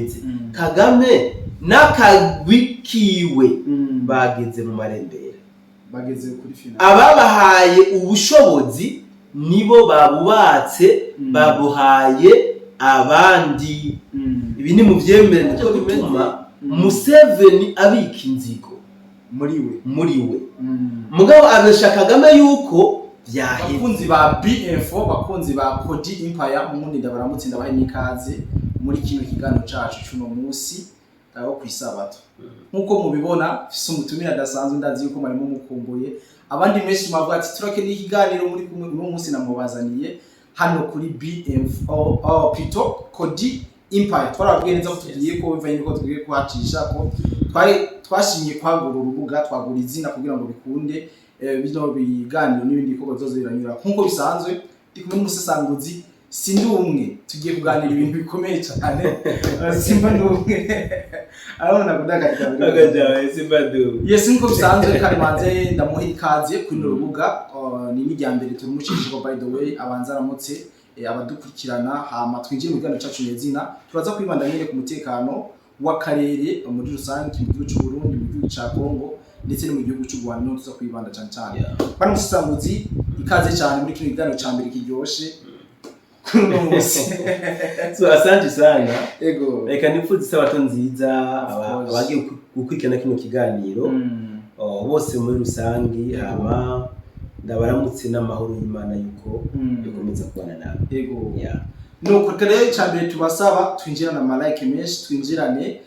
bimeze. Kagame n'akagwi kiwe bageze mu marembera. Bageze kuri finale. Ababahaye ubushobozi nibo babubatse, babuhaye abandi. Ibi ni mu vyemere, niko bituma Museveni abika inzigo muri we. Muri we. Mugabo abesha Kagame yuko vyaheze. Bakunzi ba BF, bakunzi ba Kodi Empire, mundi ndabaramutse, ndabahe n'ikaze muri kino kiganiro cacu cuno musi aho kwisabato. Nkuko mubibona, mfise umutumire adasanzwe. Ndazi yuko mwarimo mukumbuye, abandi menshi mwavuga ati turakeneye ikiganiro muri kumwe. Uno munsi namubazaniye hano kuri BF, oh, plutôt Kodi Empire. Twarababwiye neza ko tugiye ko bivanye nuko tugiye kuhacisha ko twari twashimye kwagura urubuga, twagura izina kugira ngo bikunde bino biganiro n'ibindi bikorwa bizoza biranyura. Nk'uko bisanzwe, ndi kumwe n'umusesanguzi, sindi umwe, tugiye kuganira ibintu bikomeye cyane. Simba ndi umwe, arabona kudakata. Yes, nk'uko bisanzwe kandi manze ndamuha ikaze kuri runo rubuga. Ni n'irya mbere turimucishije. By the way, abanza aramutse abadukurikirana, hama twinjire mu kiganiro cyacu nyezina. Turaza kwibanda nyine ku mutekano w'akarere muri rusange, mu gihugu cy'u Burundi, mu gihugu ca Congo ndetse no mu gihugu cy'u Rwanda, niho tuza kwibanda cyane cyane. Bano musesanguzi, ikaze cyane muri kino kiganiro ca mbere kiryoshe kuri uno munsi. So, asante sana. Ego. Reka nipfuze isabato nziza Of course. abagiye gukurikirana kino kiganiro, oh, bose muri rusangi. Hama ndabaramutse n'amahoro y'Imana yuko yokomeza kubana nawe. Ego. Yeah. Nuko rero icya mbere tubasaba, twinjirane ama like menshi, twinjirane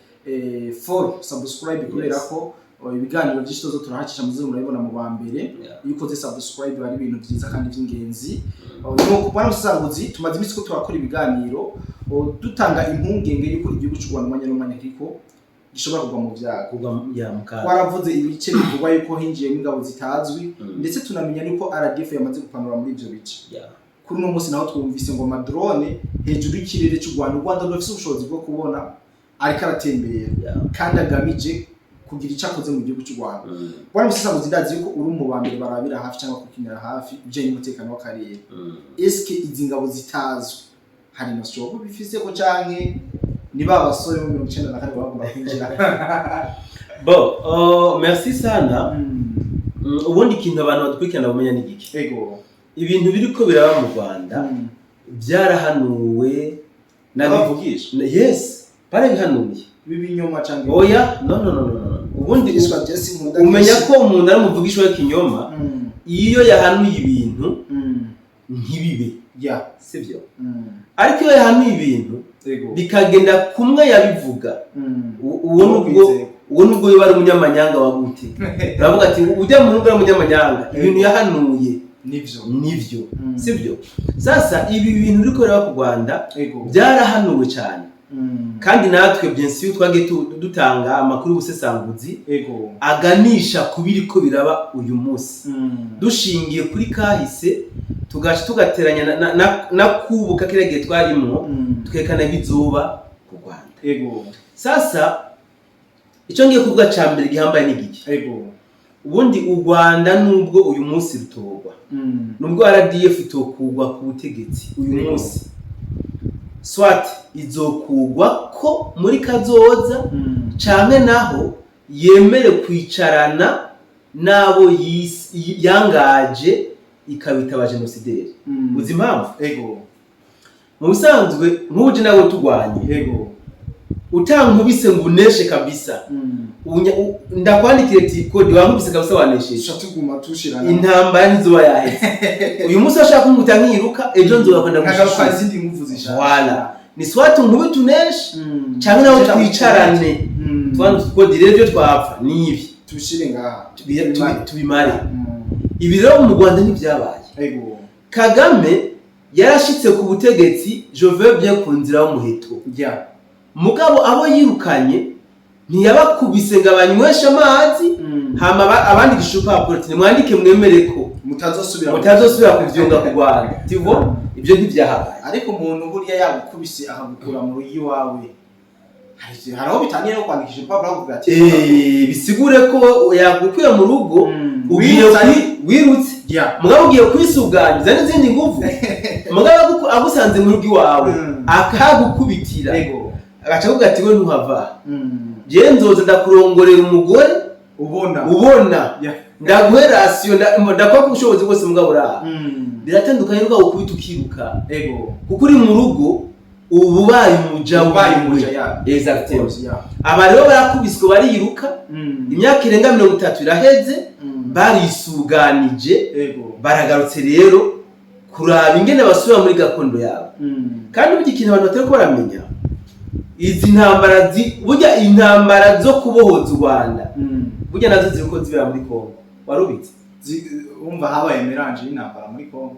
follow, subscribe, kubera ko ibiganiro byinshi tuzo turahacisha muze murabibona mu ba mbere. Iyo ukoze subscribe ari ibintu byiza kandi by'ingenzi. Nuko bwana musesanguzi, tumaze iminsi ko turakora ibiganiro, dutanga impungenge y'uko igihugu cy'u Rwanda umwanya n'umwanya kiriko gishobora kugwa mu byago. Kugwa ya mukaga. Twaravuze ibice bivugwa yuko hinjiyemo ingabo zitazwi, ndetse tunamenya yuko RDF yamaze gupanura muri ivyo bice. Kuri uno munsi naho twumvise ngo ama drone hejuru y'ikirere cy'u Rwanda, u Rwanda rudafise ubushobozi bwo kubona, ariko aratembera kandi agamije kugira icyo akoze mu gihugu cy'u Rwanda. Bwana musesanguzi, ndazi yuko uri mu ba mbere barabira hafi cyangwa kukinira hafi ibijyanye n'umutekano w'akarere. Eske izi ngabo zitazwi hari notion ko bifise ko canke ni ba basore bo 94 bagomba kwinjira? Bon, merci sana. Ubundi ikintu abantu badukurikirana bamenya ni igiki? Ego. Ibintu biriko biraba mu Rwanda byarahanuwe. Abavugisha. Yes, barabihanuye. B'ibinyoma canke? Oya, no, no, no, no, no. Ubundi Uvugishwa Jesse nkunda umenya kenshi. ko umuntu ari umuvugisha w'ikinyoma iyo yahanuye ibintu ntibibe, sibyo? Ariko iyo yahanuye ibintu bikagenda kumwe yabivuga, uwo nubwo Kwizera. uwo nubwo yoba ari umunyamanyanga wa gute, uravuga ati ujya mu rugo ari umunyamanyanga, ibintu yahanuye Nivyo. nivyo. Sibyo? Sasa ibi bintu biriko biraba ku Rwanda byarahanuwe cyane, kandi natwe bien sûr twagiye dutanga amakuru y'ubusesanguzi aganisha ku biriko biraba uyu munsi, dushingiye kuri kahise, tugaca tugateranya na kubuka kiriya gihe twarimwo, twerekana bizoba ku Rwanda. Sasa icyo ngiye kuvuga ca mbere gihambaye ni igiki? Ubundi u Rwanda, nubwo uyu munsi rutorwa, nubwo RDF itokugwa ku butegetsi uyu munsi, soit izokugwa ko muri kazoza, canke naho yemere kwicarana n'abo yangaje ikabita abajenosideri. Uzi impamvu? Ego. Mu bisanzwe, nk'ubu je nawe turwanye, utankubise ngo uneshe kabisa, ndakwandikire ati "Kodi wankubise kabisa, wanesheje." Tuca tuguma tushirana. Intambara ntizoba yaheze. Uyu munsi washaka kunkuta nkiruka, ejo nzoba nkagaruka gushishura. Izindi nguvu zishasha. Voilà, ni soit unkubite uneshe, canke nawe twicarane. Kodi rero ibyo twapfa ni ibi. Tushire ngaha. Tubimare. Ibi rero mu Rwanda ntibyabaye. Kagame yarashitse ku butegetsi, je veux bien, ku nzira y'umuheto. Mugabo abo yirukanye ntiyabakubise ngo abanyweshe amazi, hama abandikisha urupapuro ati "Nimwandike mwemere ko mutazosubira mutazosubira kuvyunga ku Rwanda." Tivo ibyo ntibyahabaye. Ariko umuntu burya yagukubise akagukura mu rugo iwawe, hari aho bitaniye no kwandikisha urupapuro akavuga ati Bisigure ko yagukuye mu rugo, ugiye Wirutse. Wirutse. Mugabo ugiye kwisuganya uzane izindi nguvu, mugabo agusanze mu rugo iwawe akahagukubitira. Agaca avuga ati: "We ntuhava, jewe nzoza ndakurongorera umugore." Ubona. Ubona ndaguhe ration, ndakuha ubushobozi bwose, mugabo uraha. Biratandukanye n'ubwo ukubita ukiruka, kuko uri mu rugo uba ubaye umuja Ubaye wiwe. umuja, ya. Exactement. Of course, yeah. Aba rero barakubiswe bariruka, imyaka irenga 30 iraheze, barisuganije, baragarutse rero kuraba ingene basubira muri gakondo yabo. Kandi burya ikintu abantu batari ko baramenya, izi ntambara burya intambara zo kubohoza u Rwanda, burya nazo ziriko zibera muri Kongo, warubitse? Wumva habaye mélange y'intambara muri Congo.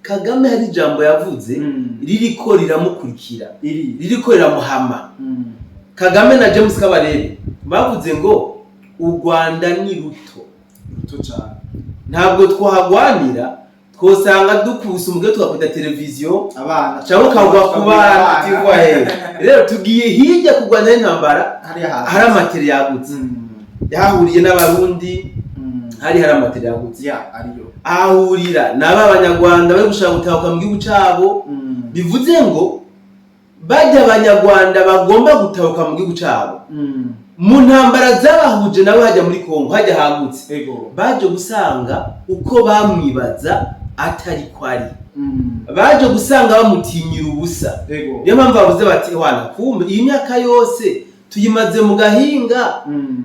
Kagame hari ijambo yavuze ririko riramukurikira, iri ririko riramuhama. Kagame na James Kabarebe bavuze ngo u Rwanda ni ruto. Ruto cyane. Ntabwo twahagwanira, twosanga dukubise umugore tugakunda televiziyo abana cyangwa ukagwa ku bana tigwa he. Rero tugiye hirya kurwanya intambara hariya hantu hari amatere yagutse, yahahuriye n'Abarundi, hari amatere yagutse, ya ariyo ahahurira n'aba Banyarwanda bari gushaka gutahuka mu gihugu cabo. Bivuze ngo bajya Abanyarwanda bagomba gutahuka mu gihugu cabo, mu ntambara zabahuje nabo hajya muri Kongo hajya hagutse, baje gusanga uko bamwibaza atari ko ari, baje gusanga bamutinyira ubusa. Niyo mpamvu bavuze bati: "Wana, kumbe iyi myaka yose tuyimaze mu gahinga,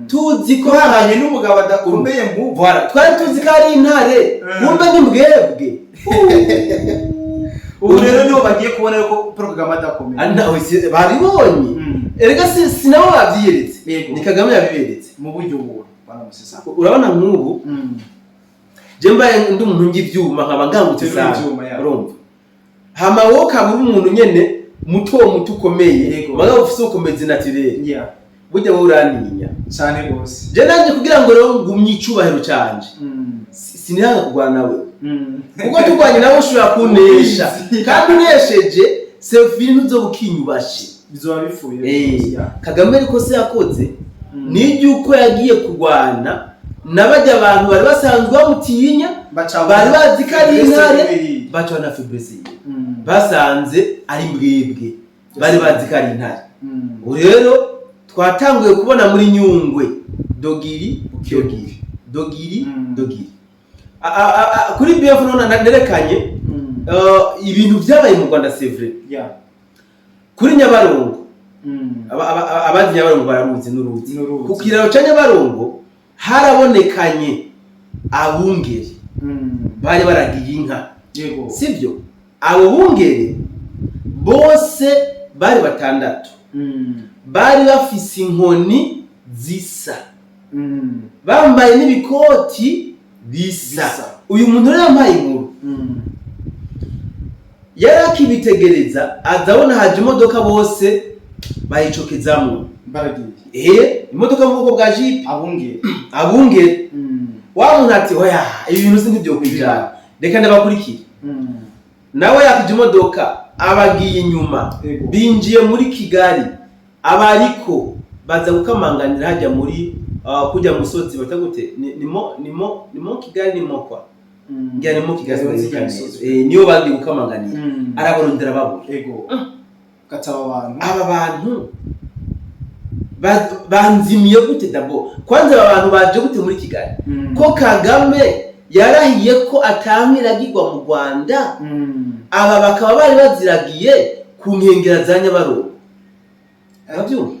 tuzi ko Twahanye n'umugabo adakomeye nk'ubu." Voilà, twari tuzi ko ari intare, kumbe ni mbwebwe. Ubu rero nibo bagiye kubona yuko Paul Kagame adakomeye. Ah, nawe babibonye. Erega si nabo babyiyeretse, ni Kagame yabiberetse. Mu buryo ubu baramusesa. Urabona nk'ubu je mbaye ndi umuntu ngi ivyuma, nkaba ngangutse Uterura sana, ivyuma, ya. urumva, hama wowe ukaba uri umuntu nyene muto muto ukomeye, mugabo ufise ubukomezi naturel, burya wowe urantinya. Cyane rwose. Je nanje kugira ngo rero ngumye icubahiro canje, sinihanga kurwana nawe, kuko turwanye nawe ushobora kunesha, kandi unesheje sefini ntuzoba ukinyubashe. Bizoba bipfuye. Kagame ariko se yakoze ni iry'uko yagiye kurwana na bajya abantu bari basanzwe bamutinya, Baca bari bazi ko ari intare, biri. baca na faiblesse yiwe, basanze ari mbwebwe, bari bazi ko ari intare. Ubu rero twatanguye kubona muri Nyungwe dogiri dogiri dogiri dogiri. Kuri BF none nerekanye ibintu byabaye mu Rwanda, c'est vrai. Kuri Nyabarongo, abazi Nyabarongo bararuzi n'uruzi. N'uruzi. Ku kiraro ca Nyabarongo harabonekanye abungeri bari baragiye inka. Sibyo, abo bungeri bose bari batandatu, bari bafise inkoni zisa, bambaye n'ibikoti bisa. Bisa. Uyu muntu rero yampaye inkuru, yari akibitegereza, azabona haje imodoka, bose bayicokezamwo. Baragiye. Imodoka mu bwoko bwa jipe. Abungeri. Abungeri. Wa muntu ati: "Oya, ibi bintu si ntibyo, reka ndabakurikire." Nawe yakije imodoka, abagiye inyuma. Binjiye muri Kigali, abariko baza gukamanganira hajya muri kujya musozi bata gute, ni mo Kigali, ni mo kwa ngira ni mo Kigali. Munsi Sinibuka ya neza. misozi. Niyo bagiye gukamanganira, arabarondera babura. Gataba abantu. Aba bantu banzimiye gute? D'abord kwanza aba bantu baje gute muri Kigali, ko Kagame yarahiye ko atankiragirwa mu Rwanda, aba bakaba bari baziragiye ku nkengera za Nyabarongo? Urabyumva?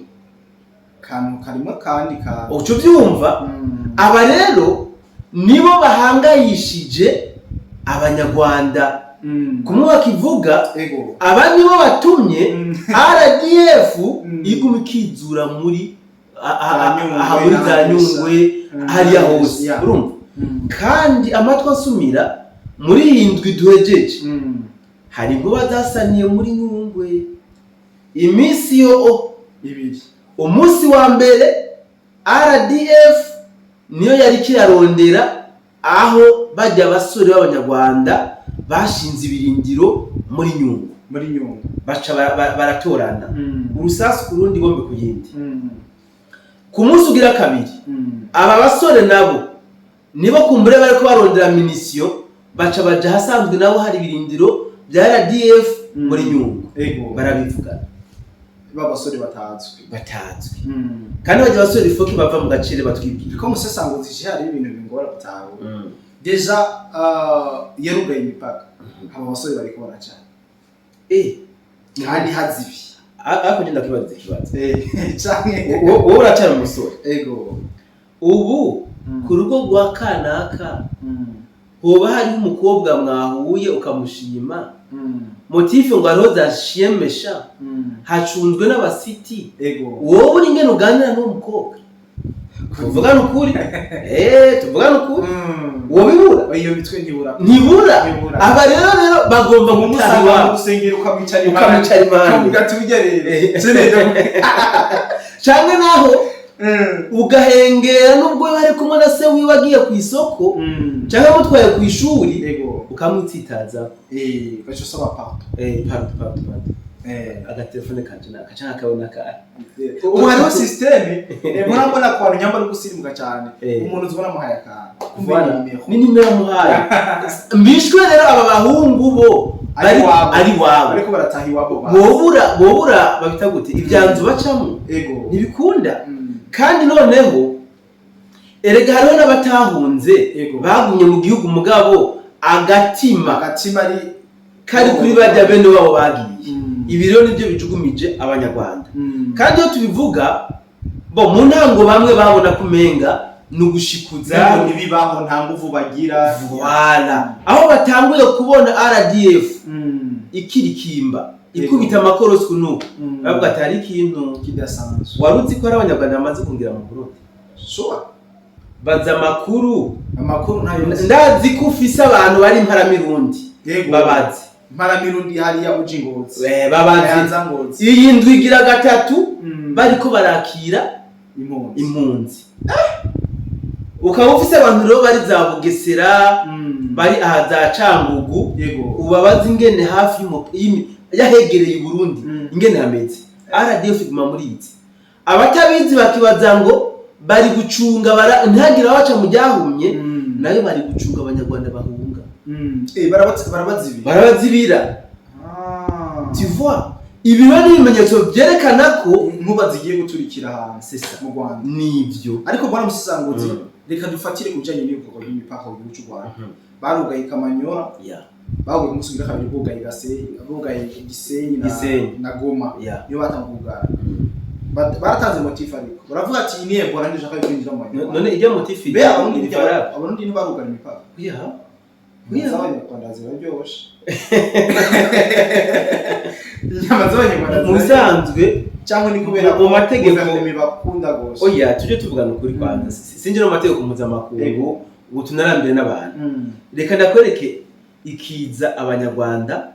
Kantu karimo kandi kantu. Uca ubyumva. Aba rero nibo bahangayishije Abanyarwanda. Kumwe bakivuga, aba nibo batumye RDF iguma ikizura muri Za Nyungwe, aha muri za n'ahandi. Nyungwe, hariya hose. Urumva, kandi amatwi asumira muri iyi ndwi duhejeje, hari inkuba zasaniye muri Nyungwe iminsi yo Ibiri. Umunsi wa mbere RDF niyo yari kirarondera aho bajya abasore b'Abanyarwanda bashinze ibirindiro muri Nyungwe. Muri Nyungwe. Baca baratorana urusasu ku rundi, bombe ku yindi. Ku munsi ugira kabiri, aba basore nabo nibo kumbure bariko barondera munitions, baca baja ahasanzwe nabo hari ibirindiro bya RDF muri Nyungwe, barabivugana. B'abasore batazwi. Batazwi. Kandi bajya basore ifoki bava mu gacere batwibwira. Biko musesanguzi, hari ibintu bingora gutahura. Déjà yarugaye imipaka, aba basore bariko baracana kandi hazibi. Ariko ngenda kwibariza ikibazo. Canke Wowe uracyari umusore. Ego. Ubu ku rugo rwa kanaka hoba hariho umukobwa mwahuye ukamushima, motif ngo hariho za shiyemesha, hacunzwe n'abasiti. Wowe uri ingene uganira n'uwo mukobwa? Tuvugane ukuri, tuvugane ukuri, wobibura. Iyo mitwe ntibura. Ntibura. Ntibura. Aba rero bagomba gutaha umusanga mu iwabo. rusengero, ukamwicara impande. Ukamwicara impande. Ukavuga ati: "Ujya rero senede." Canke naho ugahengera nubwo ari kumwe na se wiwe agiye ku isoko canke amutwaye ku ishuri, ukamwitsitaza. Gaca usaba pardon. Pardon, pardon, pardon. Agatelefone kanje naka canke akabona kahe. Ubu hariho système murabona ku bantu nyamba ari gusirimuka cyane. Umuntu uzibona amuhaye akantu, kumbe Voilà. ni nimero. Ni nimero amuhaye. Mbishwe rero aba bahungu bo Ari bari iwabo. ari iwabo. Bariko barataha iwabo ba Bobura babita gute ibyanzu bacamo? Ntibikunda. Kandi noneho erega hariho n'abatahunze, bagumye mu gihugu, mugabo agatima agatima ari kari kuri bajya bene wabo bagiye. Ibi rero nibyo bijugumije Abanyarwanda. Kandi iyo tubivuga bo mu ntango, bamwe babona ko umenga ni ugushikuza. Ngo ntibibaho, nta nguvu bagira. Voilà, aho batanguye kubona RDF ikirikimba, ikubita amakorosi kunuku, bavuga ati hari ikintu kidasanzwe. Wari uzi ko hari Abanyarwanda bamaze kungira mu Burundi? Sure. Baza amakuru. Amakuru ntayo nzi. Ndazi ko ufise abantu bari imparamirundi. Babazi. Mparamirundi hariya uja Ingozi. Babazi. Kayanza, Ngozi. Iyi ndwi igira gatatu bariko barakira impunzi. Impunzi. Ukaba ufise abantu rero bari za Bugesera, bari aha za Cangugu, ubabaza ingene hafi yahegereye i Burundi, ingene hameze. RDF iguma muri izi. Abatabizi bakibaza ngo bari gucunga ntihagire abaca mu ryahumye. Nayo bari gucunga Abanyarwanda bahunga. Barabazibira. Barabazibira. Tu vois, ibi rero ni ibimenyetso byerekana ko inkuba zigiye guturikira ahantu C'est ça. mu Rwanda. Nibyo. Ariko bwana Musesanguzi, reka dufatire ku bijanye n'ibikorwa by'imipaka mu gihugu cy'u Rwanda. Barugaye Kamanyola, baguye ku munsi ugira kabiri bugaye Gasenyi, bugaye Gisenyi na, Gisenyi. na Goma. Niyo batanga kugara. Baratanze motif, ariko baravuga ati iyi ni Ebola, ndishaka kwinjira mu Banyarwanda. None ijya motif Be Abarundi iri valable? Abarundi ntibarugara imipaka. Yeah. Z'Abanyarwanda ziraryoshe, inyama z'Abanyarwanda Mu ziraryoshe. bisanzwe Cyangwa ni kubera mu mategeko guverinoma bakunda gose? Oya, tujye tuvugana ukuri kwanza. Sinjye no mu mategeko mpuzamakungu, ubu tunarambire n'abantu. Reka ndakwereke ikiza Abanyarwanda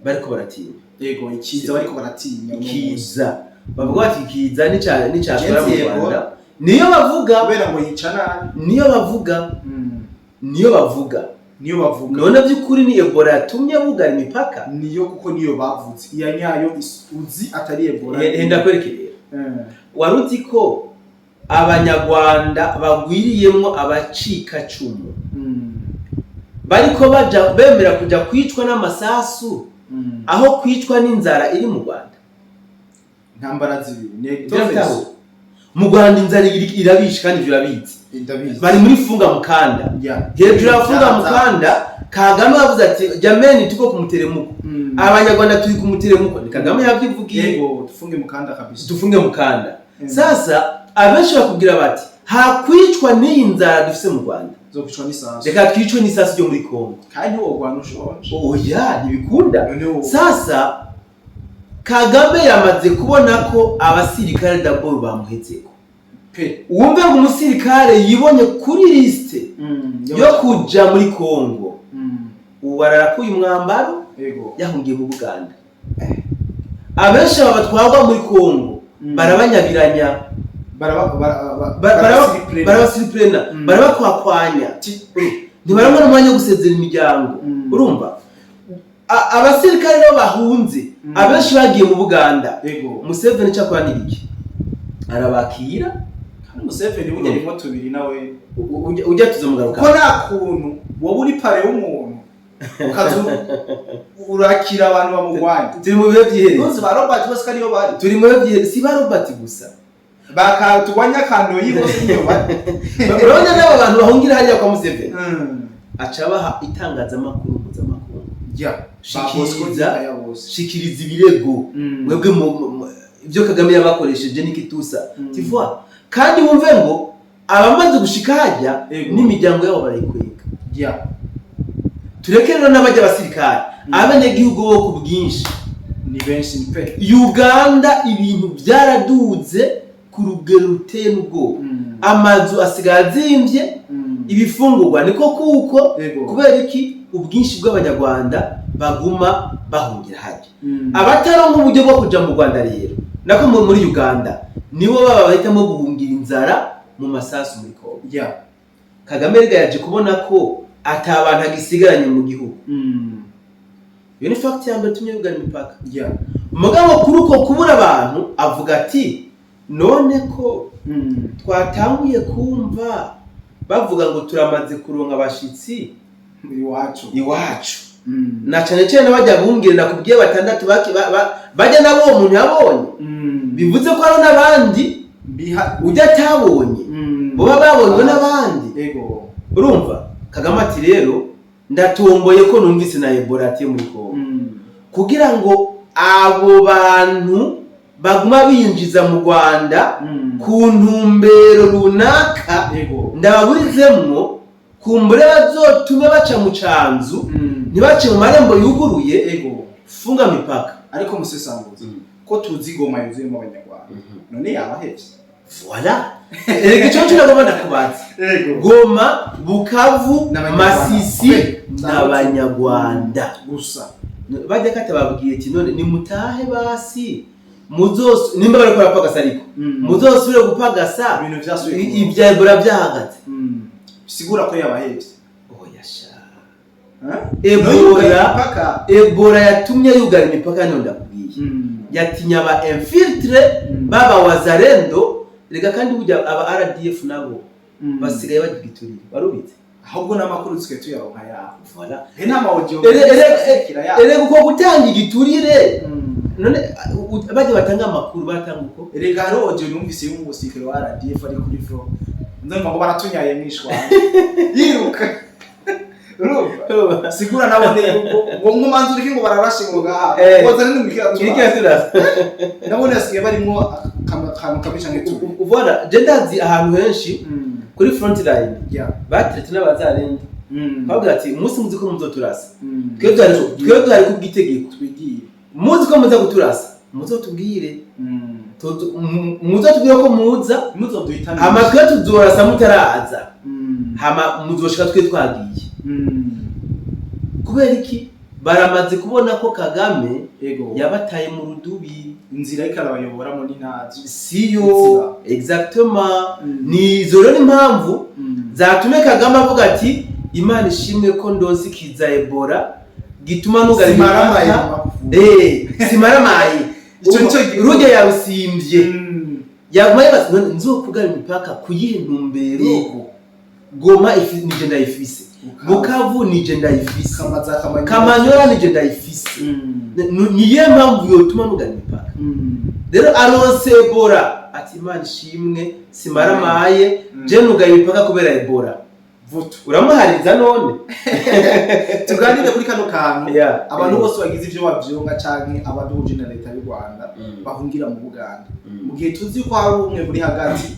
bariko baratinya. Yego, ikiza bariko baratinya uno munsi. Ikiza bavuga bati ikiza nicashora mu Genzi. Rwanda, niyo bavuga. Kubera ngo yica nabi. Niyo bavuga. Niyo bavuga. Niyo bavuga. None by'ukuri ni Ebola yatumye bugara imipaka? Niyo, kuko niyo bavuze, iya nyayo uzi atari Ebola. Ndakwereke rero. Wari uzi ko Abanyarwanda bagwiriyemwo abacikacumu bariko baja bemera kuja kwicwa n'amasasu aho kwicwa n'inzara iri mu Rwanda? Intambara zibiri ni Ivyo mu Rwanda inzara irabishe, kandi ivyo urabizi. Ndabizi. Bari muri funga mukanda. Hejuru ya funga mukanda, Kagame yavuze ati: "Jameni, tuko ku muteremuko." Abanyarwanda turi ku muteremuko, ni Kagame yavyivugiye. Yego, tufunge mukanda kabisa. Tufunge mukanda. Sasa abenshi bakubwira bati hakwicwa n'iyi nzara dufise mu Rwanda, zo kwicwa n'isasu, reka twicwe n'isasu ryo muri Kongo. Kandi ntiwogwana ushonje. Oya, ntibikunda. Noneho Sasa Kagame yamaze kubona ko abasirikare d'abord bamuhetseko. Pe. Wumve ngo umusirikare yibonye kuri liste yo kuja muri Kongo, ubu ararakuye umwambaro, yahungiye mu Buganda. Abenshi aba batwarwa muri Kongo barabanyabiranya, barabasiripurena, barabakwakwanya, ntibarabona umwanya wo gusezera imiryango. Urumva abasirikare rero bahunze, abenshi bagiye mu Buganda. Museveni cyakora ni iki? Arabakira. Kandi Museveni burya rimwe tubiri nawe. Ujya tuzomugaruka. Kuko nta kuntu wowe uri parrain w'umuntu. Ukaza urakira abantu bamugwanya. Turi mu bihe by'iherezo. Ntuzi ba Robert bose ko ariyo bari. Turi mu bihe by'iherezo, si ba Robert gusa. Bakatugwanya kandoyi bose niyo bari. Urabona n'abo bantu bahungira hariya kwa Museveni, aca abaha itangazamakuru mpuzamakungu. Shikiriza. Shikiriza ibirego mwebwe ibyo Kagame yabakoresheje n'ikitusa. Tu vois, kandi wumve ngo abamaze gushika hajya n'imiryango yabo barayikwega. Tureke rero n'abajya abasirikare, abenegihugu bo ku bwinshi. Ni benshi pe. Uganda ibintu byaraduze ku rugero ruteye n'ubwoba. Amazu asigaye azimvye, ibifungurwa niko kuko. Kubera iki? Ubwinshi bw'Abanyarwanda baguma bahungira hajya. Abataronka uburyo bwo kuja mu Rwanda rero, nako muri Uganda, nibo baba bahitamo guhungira inzara mu masasu muri Kongo. Kagame rega yaje kubona ko ata bantu agisigaranye mu gihugu. Iyo ni fact ya mbere tumye yugara imipaka. Mugabo kuri uko kubura abantu, avuga ati: "None ko twatanguye kumva bavuga ngo turamaze kuronka abashitsi iwacu iwacu, na cane cane bajya bungere nakubwiye batandatu bajya nabo uwo muntu yabonye, bivuze ko hariho n'abandi biha ujya atabonye, boba babonywe n'abandi." Urumva Kagame ati: "Rero ndatomboye ko numvise na Ebola atiye muri Kongo, kugira ngo abo bantu baguma binjiza mu Rwanda ku ntumbero runaka, ndababurizemwo, kumbure bazotume baca mu canzu, ntibace mu marembo yuguruye. Funga mipaka." Ariko musesanguzi, ko tuzi Goma yuzuyemo Abanyarwanda, none yabahevye? Voilà, erega ico nico nagomba ndakubaza. Goma, Bukavu, N'Abanyarwanda. Masisi, Pe. n'Abanyarwanda gusa. Bajya kata babwiye ati: "None nimutahe basi, muzos nimba bariko barapagasa, ariko muzosubire gupagasa Ibintu vyasubiye ibya Ebola byahagaze." Bisigura ko yabahevye. Oya sha. Eh? Ebola, Imipaka. Ebola yatumye yugara imipaka none ndakubwiye. Yatinya aba infiltrés baba Wazalendo. Rega kandi burya aba RDF nabo basigaye bagira igiturire, warubitse. Ahubwo n'amakuru dusigaye tuyaronka yaho. Voilà. He nta audio kira yaho. Erega uko gutanga igiturire, none bajya batanga amakuru batanga uko. Erega hariho audio numvise y'umusirikare wa RDF ari kuri front, ndumva ngo baratunyaye mwishwana yiruka. Urumva sigura nabone yuko ngo nkumanza ureke ngo bararashe ngo gaha ngo zane n'umukira. Kiriko turasa. Nabone yasigaye barimwo akantu kabi canke tubi. Voilà, je ndazi ahantu henshi kuri front line bateretse n'Abazalendo, bavuga ati: "Umunsi muzi ko muzoturasa, twe duhari kubw'itegeko. Twigiye. Muzi ko muza kuturasa, muzotubwire. Muzotubwire ko muza, Muzoduhitana. hama twe tuzorasa mutaraza, hama muzoshika twe twagiye." Kubera iki? Baramaze kubona ko Kagame yabataye mu rudubi. Inzira ariko arabayoboramo ni ntazi. Siyo. Inzira. Exactement. Ni izo rero impamvu zatumye Kagame avuga ati: "Imana ishimwe ko ndonse ikiza Ebola gituma nugara Simaramaye. imipaka." Simaramaye. Ico nico Rujya yarusimvye, yaguma yibaza: "None nzokugara imipaka kuyihe ntumbero? Goma nije ndayifise, Bukavu nije ndayifise, Kamaza Kamanyola. Kamanyola nije ndayifise. Niyo mpamvu yotuma nugara imipaka?" Rero aronse Ebola ati: "Imana ishimwe, simaramaye, je nugaye imipaka kubera Ebola." Vutu. Uramuhariza none. Tuganire kuri kano kantu. Abantu bose bagize ivyo bavyonga canke abaduhuje na leta y'u Rwanda bahungira mu Buganda, mu gihe tuzi ko hari ubumwe buri hagati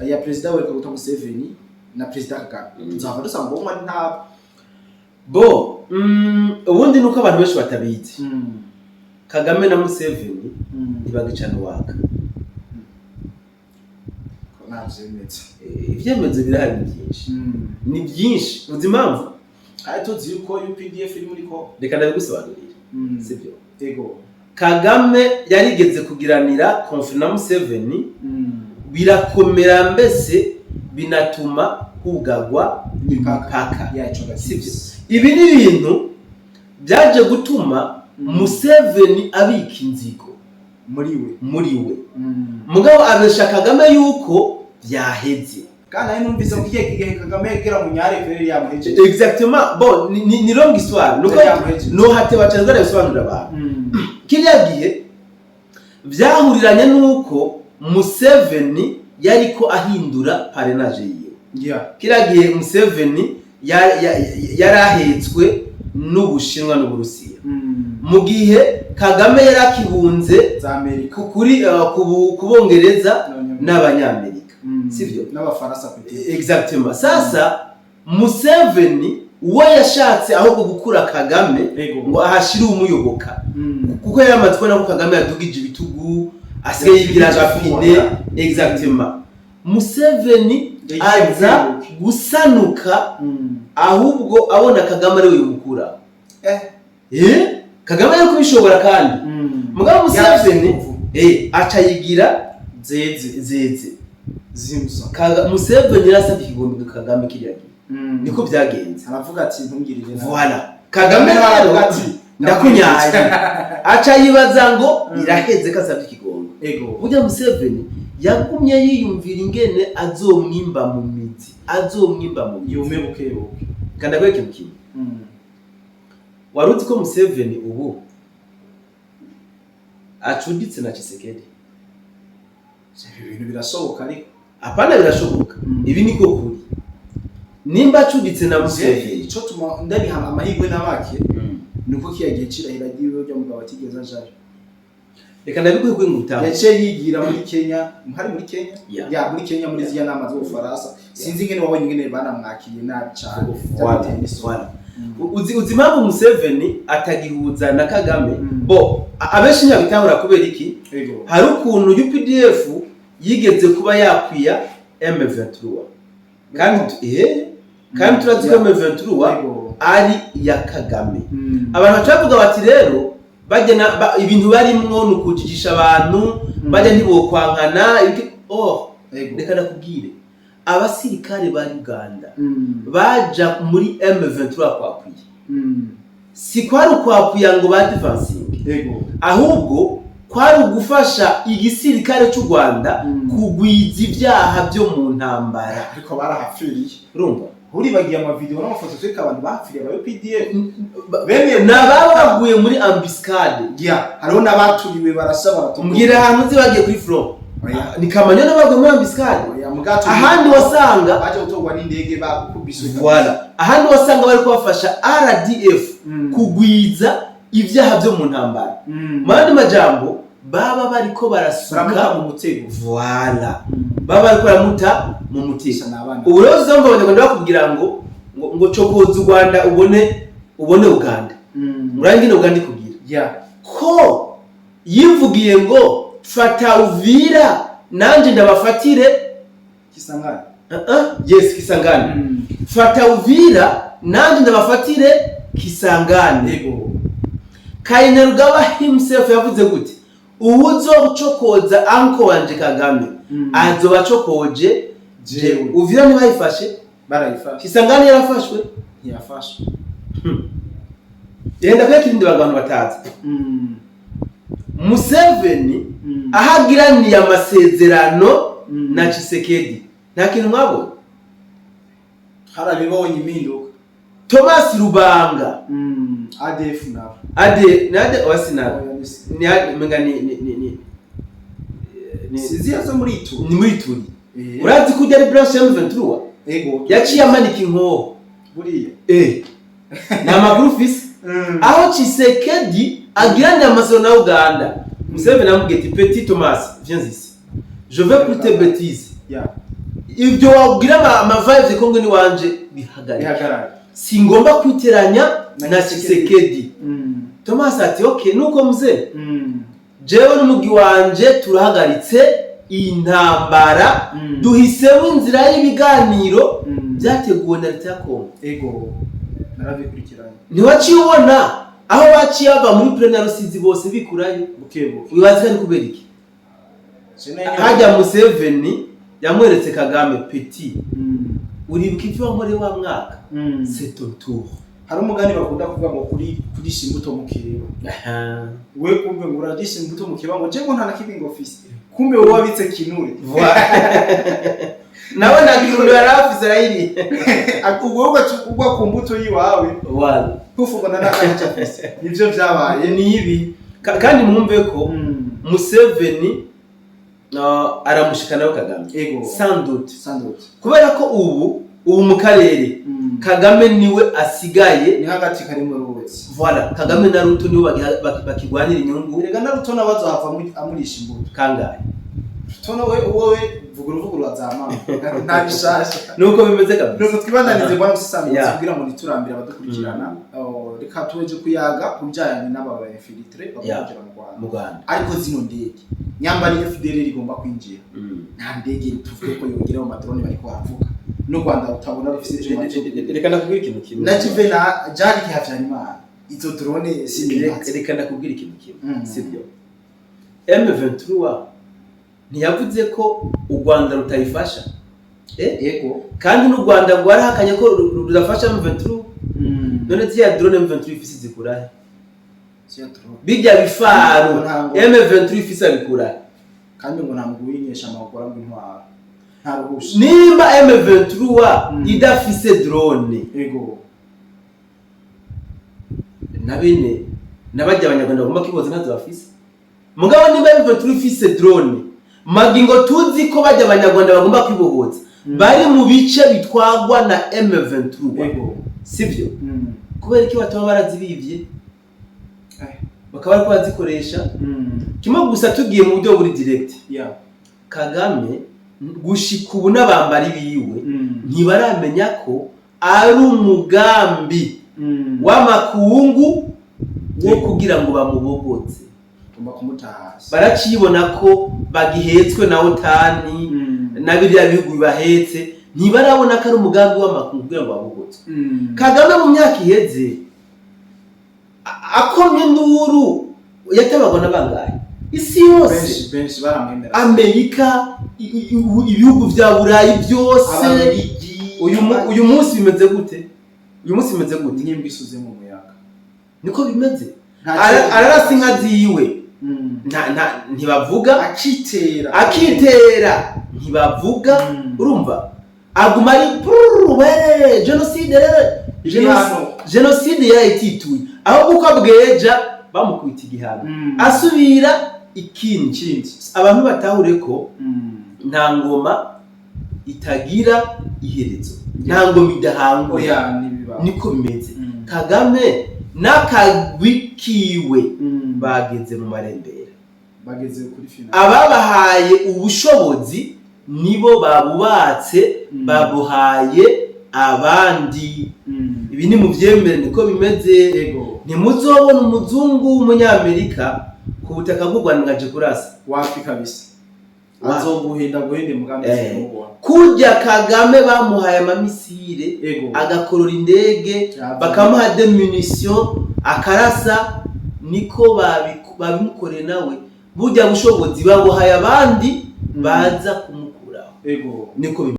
ya perezida Yoweri Kaguta Museveni na perezida Kagame, tuzava dusanga ubumwe ari ntabwo. Bo ubundi nuko abantu benshi batabizi, Kagame na Museveni ntibagicana uwaka. Navyemeza. Ivyemezo birahari, ni byinshi, ni byinshi. Uzi impamvu? Kandi tuzi yuko UPDF iri muri ko. Reka ndabigusobanurira, sibyo? Ego. Kagame yarigeze kugiranira conflit na Museveni, birakomera, mbese binatuma hugagwa imipaka. Yaco. Sibyo? Ibi ni ibintu byaje gutuma Museveni abika inzigo muri we. Muri we. Mugabo abesha Kagame yuko byaheze. Kandi ari numvise ko igihe gihe Kagame yagera mu nyare feri yamuhejeje. Exactement. Bon, ni longue histoire, nuko Yamuhejeje. no hateba cyane bisobanurira abantu. Kiriya gihe byahuriranye nuko Museveni yariko ahindura parrainage yiwe. Kiriya gihe Museveni yari ahetswe n'Ubushinwa n'Uburusiya, mu gihe Kagame yari akibunze za Amerika, kuri ku Bongereza n'Abanyamerika, sivyo? N'Abafaransa peut-être. Exactement. Sasa Museveni we yashatse ahubwo gukura Kagame ngo ahashire umuyoboka, kuko yari amaze kubona ko Kagame yadugije ibitugu, asigaye yigira agapine. Exactement. Museveni Yagiye aza bukebuke. gusanuka, ahubwo abona Kagame ari we yumukura. Eh, Kagame yari kubishobora kandi. Mugabo Museveni Yavuze. Aca yigira zeze. Zeze. Zimsa. Museveni yarasabye ikigombe Kagame kiriya gihe, niko byagenze. Aravuga ati ntungirire nabi. Voilà. Kagame rero aravuga ati ndakunyaye, aca yibaza ngo iraheze ko asabye ikigombe. Burya Museveni yagumye yiyumvira ingene azomwimba mu mizi, azomwimba mu mizi. Yume buke buke. Kandi akwereka ikintu kimwe. Wari uzi ko Museveni ubu acuditse na Tshisekedi? Ibi bintu birashoboka ariko. Hapana, birashoboka. Ibi niko kuri. Nimba acuditse na Museveni, ico tuma ndabiha amahirwe na make nuko kiya gihe cirahira ryiwe ryo mugabo atigeze ajayo. Reka ndabiguhe kuri ngutaho. Yaciye yigira muri Kenya, hari muri Kenya. Yeah. Ya, muri Kenya, muri ziriya nama z'Ubufaransa. Sinzi ingene wabonye ingene banamwakiriye nabi cane. Voilà, byamuteye isoni. Voilà. Uzi impamvu Museveni atagihuza na Kagame? Bo abenshi ntibabitahura. Kubera iki? Hari ukuntu UPDF yigeze kuba yakwiya M23, kandi kandi turazi ko M23 ari iya Kagame. Abantu baca bavuga bati rero bajya ibintu barimwo ni ukujijisha abantu, bajya ntibokwankana oh. Reka nakubwire, abasirikare ba Uganda baja muri M23 kwakwiye, si kwari ukwakwiya ngo ba advancing, ahubwo kwari ugufasha igisirikare cy'u Rwanda kugwiza ibyaha byo mu ntambara. Ariko barahapfiriye. Urumva? Uribagiye amavideo n'amafoto twereka abantu bapfiriye aba UPDF. Bemeye ni ababa baguye muri embuscade. Ya, hariho n'abaturiwe barasha baratuka. Mbwira ahantu uzi bagiye kuri front. Oya. Ni Kamanyola baguye muri embuscade. Oya, mugato. Ahandi wasanga baje gutorwa n'indege bakubiswe. Voilà, ahandi wasanga bari kubafasha RDF kugwiza ibyaha byo mu ntambara. Mu yandi majambo, baba bariko barasuka baramuta mu mutego. Voilà, baba bariko baramuta mu mutego. Gusa n'abana. Ubu rero uzumva Abanyarwanda bakubwira ngo cokoza u Rwanda ubone Uganda. Urangine Uganda ikubwira ko yivugiye ngo fata Uvira nanje ndabafatire Kisangani. Yes, Kisangani. Fata Uvira nanje ndabafatire Kisangani. Kainerugaba himself yavuze gute? Uwuzocokoza anko wanje Kagame azoba acokoje Jewe. jewe. Uvira ntibayifashe? Barayifashe. Kisangani yarafashwe? Ntiyafashwe. Yenda kwereka ibindi abantu batazi. Museveni aho agiraniye amasezerano na Tshisekedi, nta kintu mwabonye? Harabibonye impinduka. Thomas Rubanga. ADF nabo. Ade nade wasina. Oya, ni ade menga ni Siziya zo muri Ituri. Ni muri Ituri. Urazi ko ujya ari branche ya M23? Yaciye amanika inkoho. Buriya. Ni amakuru ufise. Aho Tshisekedi agiraniye amasezerano na Uganda, Museveni amubwiye ati: "Petit Thomas, viens ici, je veux plus tes bêtises." Ibyo wabwira ama vibes Kongo ni wanje bihagarike. Bihagarara. Singomba kwiteranya na na Tshisekedi. Thomas ati: "Okay, nuko mzee, jewe n'umugi wanje turahagaritse intambara, duhisemo inzira y'ibiganiro byateguwe na leta ya Kongo." Ego, narabikurikiranye. Ntiwaciye ubona aho baciye bava muri plaine ya Rusizi bose bikurayo? Buke buke. Wibaza ko ari kubera iki? Hajya Museveni yamweretse Kagame: "Petit, uribuka ibyo wankoreye wa mwaka? C'est ton tour." Hari umugani bakunda kuvuga ngo kuri kurisha imbuto mukeba. We kumbe ngo urarisha imbuto mukeba, ngo je ngo nta na kimwe ngo fise, kumbe wowe wabitse kinure. Voilà. Nawe nta kirundo yari afise, arayiriye. Ubwo ugwa ku mbuto yiwawe, kufungana n'akaca afise, nivyo vyabaye. Ni ibi. Kandi mwumve ko Museveni aramushikanaho Kagame. Sans doute. Sans doute. Kubera ko ubu mu karere Kagame niwe asigaye. Ni hagati kari mu ruzi. Voilà, Kagame na Ruto nibo bakigwanira inyungu. Erega na Ruto nawe azohava amurisha imbuto. Kangahe? Ruto nawe wowe vuga uruvugo rwazama, nta bishasha. Nuko bimeze kabisa. Nuko twibandanize, bwana Musesanguzi, kugira ngo ntiturambire abadukurikirana. Oh, reka tuweje kuyaga ku bijyanye n'aba ba infiltrés bagomba mu Rwanda. Mu Rwanda. Ariko zino ndege, nyambari FDLR igomba kwinjira, nta ndege tuvuge ko yongera mu ma drones bariko baravuga, n'u Rwanda rutabona rufise ivyuma Reka ndakubwira ikintu kimwe. Na Juvenal Jari Habyarimana, izo drone sinibaza. Reka ndakubwira ikintu kimwe, sibyo? M23 ntiyavuze ko u Rwanda rutayifasha? Yego. Kandi n'u Rwanda rwarahakanye ko rudafasha M23. None ziriya drone M23 ifise zikurahe? Ziriya drone. Bijya bifaru Ntabwo- M23 ifise abikurahe? Kandi ngo nta mugwi w'inyeshyamba wakora ngo intwaro nta ruhusha. Nimba M23 idafise drone, na bene n'abajya abanyarwanda bagomba kwiboza ntazo bafise. Mugabo nimba M23 ifise drone, magingo tuzi ko bajya abanyarwanda bagomba kwibohoza bari mu bice bitwagwa na M23, sivyo? Kubera iki bataba barazibivye bakaba bariko barazikoresha? Kimwe gusa, tugiye mu buryo buri direct, Kagame gushika ubu n'abambari biwe ntibaramenya ko ari umugambi w'amakungu wo kugira ngo bamubogoze. Ugomba kumuta hasi. Baracibona ko bagihetswe na OTAN na biriya bihugu bibahetse, ntibarabona ko ari umugambi w'amakungu kugira ngo babogoze. Kagame mu myaka iheze akomye induru, yatabagwa na bangahe? Isi yose. Benshi benshi baramwemera. Amerika, ibihugu vya Burayi byose. Ababiligi. Uyu munsi bimeze gute? Uyu munsi bimeze gute? Nk'imbwa isuze mu muyaga. Niko bimeze. Nta Ararasa inka ziwe, ntibavuga. Akitera. Akitera, ntibavuga. Urumva aguma ari prrrr, we jenoside rero. Igihano. Jenoside yarayitituye, aho uko bweja bamukubita igihano, asubira ikindi. Ikindi. Abantu batahure ko nta ngoma itagira iherezo, nta ngoma idahangwa. Oya, ntibibaho. Niko bimeze. Kagame n'akagwi kiwe bageze mu marembera. Bageze kuri finale. Ababahaye ubushobozi nibo babubatse, babuhaye abandi. Ibi ni mu byemere, niko bimeze. Ntimuzobona umuzungu w'umunyamerika ku butaka bw'u Rwanda ngo aje kurasa. Wapi kabisa. Wapi. Azoguhenda guhenda mugambi mubona. Kurya Kagame bamuhaye ama missiles, agakorora indege, bakamuha des munitions akarasa, niko babimukoreye nawe. Burya bushobozi babuhaye abandi baza kumukuraho. Niko bimeze.